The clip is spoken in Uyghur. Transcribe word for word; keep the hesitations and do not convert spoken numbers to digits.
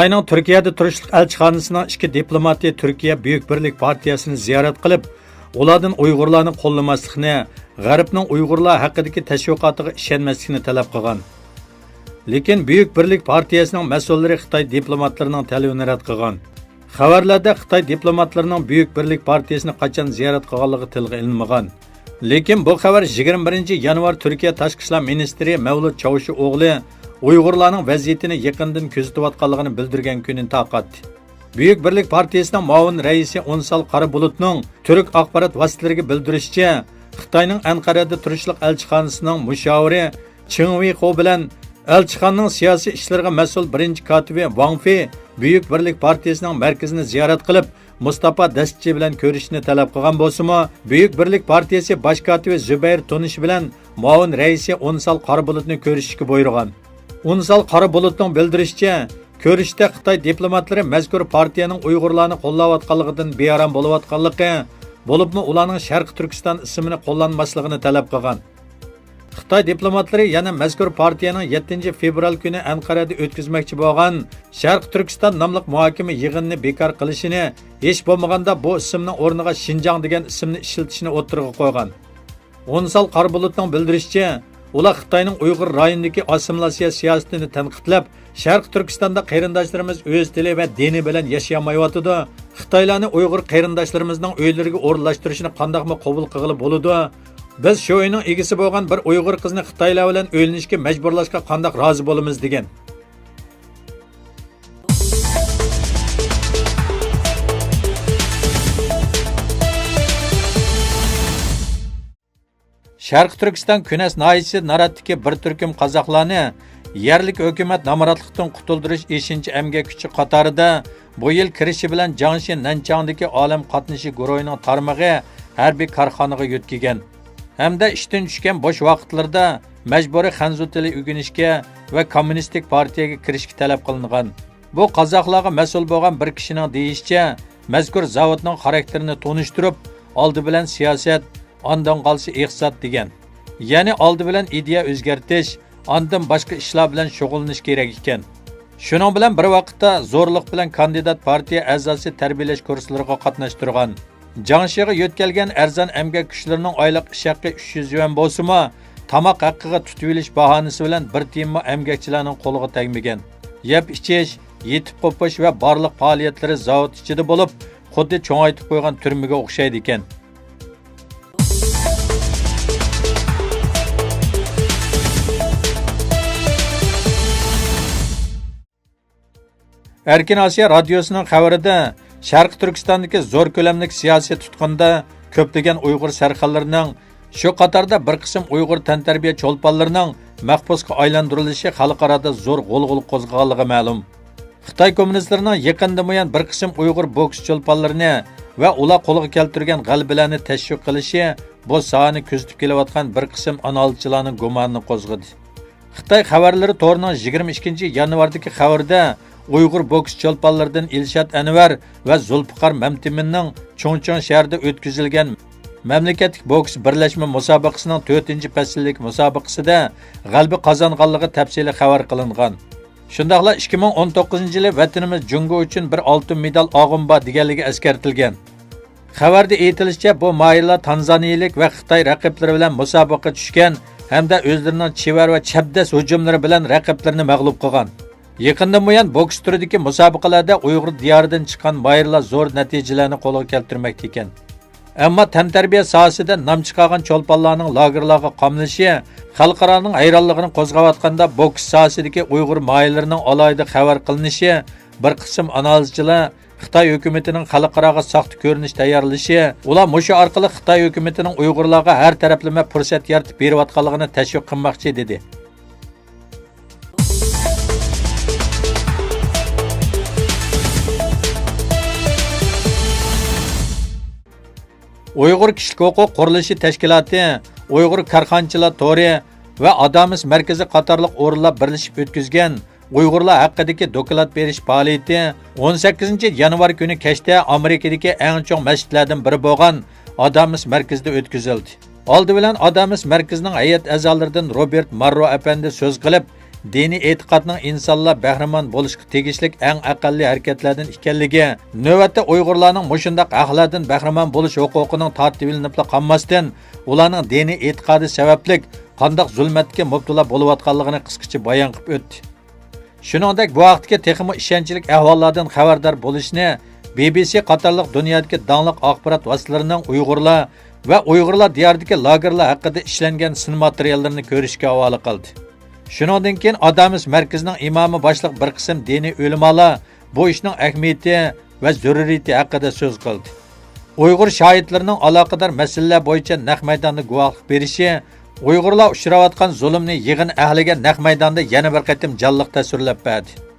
خىتاينىڭ تۈركىيەدە تۇرۇشلۇق ئەلچىخانىسىنىڭ ئىككى دىپلوماتى تۈركىيە بۈيۈك بىرلىك پارتىيەسىنى زىيارەت قىلىپ، ئۇلاردىن ئۇيغۇرلارنى قوللىماسلىقنى، غەربنىڭ ئۇيغۇرلار ھەققىدىكى تەشۋىقاتىغا ئىشەنمەسلىكنى تەلەپ قىلغان. لېكىن بۈيۈك بىرلىك پارتىيەسىنىڭ مەسئۇللىرى خىتاي دىپلوماتلىرىنىڭ تەلىپىنى رەت قىلغان. خەۋەرلەردە خىتاي دىپلوماتلىرىنىڭ بۈيۈك بىرلىك پارتىيەسىنى قاچان زىيارەت قىلغانلىقى تىلغا ئېلىنمىغان. لېكىن بۇ خەۋەر يىگىرمە بىرىنچى يانۋار تۈركىيە تاشقى ئىشلار مىنىستىرى مەۋلۇت چاۋۇشئوغلى ئۇيغۇرلارنىڭ ۋەزىيىتىنى يېقىندىن كۆزىتىۋاتقانلىقىنى بىلدۈرگەن كۈنىنى تارقاتتى. بۈيۈك بىرلىك پارتىيىسىنىڭ مۇئاۋىن رەئىسى ئۇنسال قارابۇلۇتنىڭ تۈرك ئاخبارات ۋاسىتىلىرىگە بىلدۈرۈشىچە، خىتاينىڭ ئەنقەرەدە تۇرۇشلۇق ئەلچىخانىسىنىڭ مۇشاۋىرى چېڭ ۋېيخۇ بىلەن ئەلچىخانىنىڭ سىياسىي ئىشلىرىغا مەسئۇل بىرىنچى كاتىپى ۋاڭ فې بۈيۈك بىرلىك پارتىيىسىنىڭ مەركىزىنى زىيارەت قىلىپ، مۇستاپا دەستىچى بىلەن كۆرۈشۈشنى تەلەپ قىلغان بولسىمۇ، بۈيۈك بىرلىك پارتىيىسى باش كاتىپى زۇبەيىر تۇنىش بىلەن مۇئاۋىن رەئىسى ئۇنسال قارابۇلۇتنى كۆرۈشۈشكە بۇيرۇغان. ئۇنسال قارابۇلۇتنىڭ بىلدۈرۈشىچە، كۆرۈشۈشتە خىتاي دىپلوماتلىرى مەزكۇر پارتىيەنىڭ ئۇيغۇرلارنى قوللاۋاتقانلىقىدىن بىئارام بولۇۋاتقانلىقى، بولۇپمۇ ئۇلارنىڭ شەرقىي تۈركىستان ئىسمىنى قوللانماسلىقىنى تەلەپ قىلغان. خىتاي دىپلوماتلىرى يەنە مەزكۇر پارتىيەنىڭ يەتتىنچى فېۋرال كۈنى ئەنقەرەدە ئۆتكۈزمەكچى بولغان شەرقىي تۈركىستان ناملىق مۇھاكىمە يىغىنىنى بىكار قىلىشىنى، ھېچ بولمىغاندا بۇ ئىسىمنىڭ ئورنىغا شىنجاڭ دېگەن ئىسىمنى ئىشلىتىشنى ئوتتۇرىغا قويغان. ئۇنسال قارابۇلۇتنىڭ بىلدۈرۈشىچە، ئۇلار خىتاينىڭ ئۇيغۇر رايونىدىكى ئاسسىمىلياتسىيە سىياسىتىنى تەنقىدلەپ، شەرقىي تۈركىستاندا قېرىنداشلىرىمىز ئۆز تىلى ۋە دىنى بىلەن ياشىيالمايۋاتىدۇ. خىتايلارنى ئۇيغۇر قېرىنداشلىرىمىزنىڭ ئۆيلىرىگە ئورۇنلاشتۇرۇشىنى قانداقمۇ قوبۇل قىلغىلى بولىدۇ؟ بىز شۇ ئۆينىڭ ئىگىسى بولغان بىر ئۇيغۇر قىزنى خىتايلار بىلەن ئۆيلىنىشكە مەجبۇرلاشقا قانداق رازى بولىمىز؟ دېگەن. شەرقىي تۈركىستان كۈنەس ناھىيەسى ناراتتىكى بىر تۈركۈم قازاقلارنى يەرلىك ھۆكۈمەت نامراتلىقتىن قۇتۇلدۇرۇش ئېشىنچا ئەمگەك كۈچى قاتارىدا بۇ يىل كىرىشى بىلەن جياڭشى نەنچاڭدىكى ئالەم قاتنىشى گۇرۇھىنىڭ تارمىقى ھەربىي كارخانىغا يۆتكىگەن ھەمدە ئىشتىن چۈشكەن بوش ۋاقىتلىرىدا مەجبۇرىي خەنزۇ تىلى ئۆگىنىشكە ۋە كوممۇنىستىك پارتىيەگە كىرىشكە تەلەپ قىلىنغان. بۇ قازاقلارغا مەسئۇل بولغان بىر كىشىنىڭ دېيىشىچە، مەزكۇر زاۋۇتنىڭ خاراكتېرىنى تونۇشتۇرۇپ، ئالدى بىلەن سىياسەت، ئاندىن قالسا ئىقتىساد دېگەن. يەنى ئالدى بىلەن ئىدىيە ئۆزگەرتىش، ئاندىن باشقا ئىشلار بىلەن شۇغۇللىنىش كېرەك ئىكەن. شۇنىڭ بىلەن بىر ۋاقىتتا زورلۇق بىلەن كاندىدات پارتىيە ئەزاسى تەربىيەلەش كۇرسلىرىغا قاتناشتۇرغان. جياڭشىغا يۆتكەلگەن ئەرزان ئەمگەك كۈچلىرىنىڭ ئايلىق ئىش ھەققى ئۈچ يۈز يۈەن بولسىمۇ، تاماق ھەققىگە تۇتۇۋېلىش باھانىسى بىلەن بىر تىيىنمۇ ئەمگەكچىلەرنىڭ قولىغا تەگمىگەن. يەپ ئىچىش، يېتىپ قوپۇش ۋە بارلىق پائالىيەتلىرى زاۋۇت ئىچىدە بولۇپ، خۇددى چوڭايتىپ قويغان تۈرمىگە ئوخشايدىكەن. ئەركىن ئاسىيا رادىيوسىنىڭ خەۋىرىدە، شەرقىي تۈركىستاندىكى زور كۆلەملىك سىياسىي تۇتقۇندا كۆپلىگەن ئۇيغۇر سەرخىللىرىنىڭ، شۇ قاتاردا بىر قىسىم ئۇيغۇر تەنتەربىيە چولپانلىرىنىڭ مەھبۇسقا ئايلاندۇرۇلۇشى خەلقئارادا زور غۇلغۇلا قوزغىغانلىقى مەلۇم. خىتاي كوممۇنىستلىرىنىڭ يېقىندىن بۇيان بىر قىسىم ئۇيغۇر بوكس چولپانلىرىنى ۋە ئۇلار قولغا كەلتۈرگەن غەلىبىلەرنى تەشۋىق قىلىشى بۇ ساھەنى كۆزىتىپ كېلىۋاتقان بىر قىسىم ئانالىزچىلارنىڭ گۇمانىنى قوزغىدى. خىتاي خەۋەرلىرى تورىنىڭ يىگىرمە ئىككىنچى يانۋاردىكى خەۋىرىدە ئۇيغۇر بوكس چولپانلىرىدىن ئىلشات ئەنۋەر ۋە زۇلپىقار مەمتىمىننىڭ چۇڭچىڭ شەھىرىدە ئۆتكۈزۈلگەن مەملىكەتلىك بوكس بىرلەشمە مۇسابىقىسىنىڭ تۆتىنچى پەسىللىك مۇسابىقىسىدە غەلىبە قازانغانلىقى تەپسىلىي خەۋەر قىلىنغان. شۇنداقلا ئىككى مىڭ ئون توققۇزىنچى يىلى ۋەتىنىمىز جۇڭگو ئۈچۈن بىر ئالتۇن مېدال ئالغۇم بار دېگەنلىكى ئەسكەرتىلگەن. خەۋەردە ئېيتىلىشىچە، بۇ ماھىرلار تانزانىيىلىك ۋە خىتاي رەقىبلىرى بىلەن مۇسابىقىگە چۈشكەن ھەمدە ئۆزلىرىنىڭ چېۋەر ۋە چەبدەس ھۇجۇملىرى بىلەن رەقىبلىرىنى مەغلۇپ قىلغان. يېقىندىن بۇيان بوكس تۈرىدىكى مۇسابىقىلەردە ئۇيغۇر دىيارىدىن چىققان ماھىرلار زور نەتىجىلەرنى قولغا كەلتۈرمەكتە ئىكەن. ئەمما تەنتەربىيە ساھەسىدە نام چىقارغان چولپانلارنىڭ لاگېرلارغا قامىلىشى خەلقئارانىڭ ھەيرانلىقىنى قوزغاۋاتقاندا، بوكس ساھەسىدىكى ئۇيغۇر ماھىرلىرىنىڭ ئالاھىدە خەۋەر قىلىنىشى بىر قىسىم ئانالىزچىلار خىتاي ھۆكۈمىتىنىڭ خەلقئاراغا ساختا كۆرۈنۈش تەييارلىشى، ئۇلار مۇشۇ ئارقىلىق خىتاي ھۆكۈمىتىنىڭ ئۇيغۇرلارغا ھەر تەرەپلىمە پۇرسەت يارىتىپ بېرىۋاتقانلىقىنى تەشۋىق قىلماقچى، دېدى. ئۇيغۇر كىشىلىك ھوقۇق قۇرۇلۇشى تەشكىلاتى، ئۇيغۇر كارخانىچىلار تورى ۋە ئادامىس مەركىزى قاتارلىق ئورۇنلار بىرلىشىپ ئۆتكۈزگەن ئۇيغۇرلار ھەققىدىكى دوكلات بېرىش پائالىيىتى ئون سەككىزىنچى يانۋار كۈنى كەچتە ئامېرىكىدىكى ئەڭ چوڭ مەسچىتلەردىن بىرى بولغان ئادامىس مەركىزىدە ئۆتكۈزۈلدى. ئالدى بىلەن ئادامىس مەركىزىنىڭ ھەيئەت ئەزالىرىدىن روبېرت ماررو ئەپەندى سۆز قىلىپ، دىنىي ئېتىقادنىڭ ئىنسانلار بەھرىمەن بولۇشقا تېگىشلىك ئەڭ ئەقەللىي ھەرىكەتلەردىن ئىكەنلىكى، نۆۋەتتە ئۇيغۇرلارنىڭ مۇشۇنداق ھەقلەردىن بەھرىمەن بولۇش ھوقۇقىنىڭ تارتىۋېلىنىپلا قالماستىن، ئۇلارنىڭ دىنىي ئېتىقادى سەۋەبلىك قانداق زۇلمەتكە مۇپتىلا بولۇۋاتقانلىقىنى قىسقىچە بايان قىلىپ ئۆتتى. شۇنىڭدەك بۇ ھەقتىكى تېخىمۇ ئىشەنچلىك ئەھۋاللاردىن خەۋەردار بولۇشنى بى بى سى قاتارلىق دۇنيادىكى داڭلىق ئاخبارات ۋاسىتىلىرىنىڭ ئۇيغۇرلار ۋە ئۇيغۇرلار دىيارىدىكى لاگېرلار ھەققىدە ئىشلەنگەن سىن ماتېرىياللىرىنى كۆرۈشكە ھاۋالە قىلدى. شۇنىڭدىن كېيىن ئادامىس مەركىزىنىڭ ئىمامى باشلىق بىر قىسىم دىنىي ئۆلىمالار بۇ ئىشنىڭ ئەھمىيىتى ۋە زۆرۈرىيىتى ھەققىدە سۆز قىلدى. ئۇيغۇر شاھىتلىرىنىڭ ئالاقىدار مەسىلىلەر بويىچە نەق مەيداندا گۇۋاھلىق بېرىشى ئۇيغۇرلار ئۇچراۋاتقان زۇلۇمنى يىغىن ئەھلىگە نەق مەيداندا يەنە بىر قېتىم جانلىق تەسۋىرلەپ بەردى.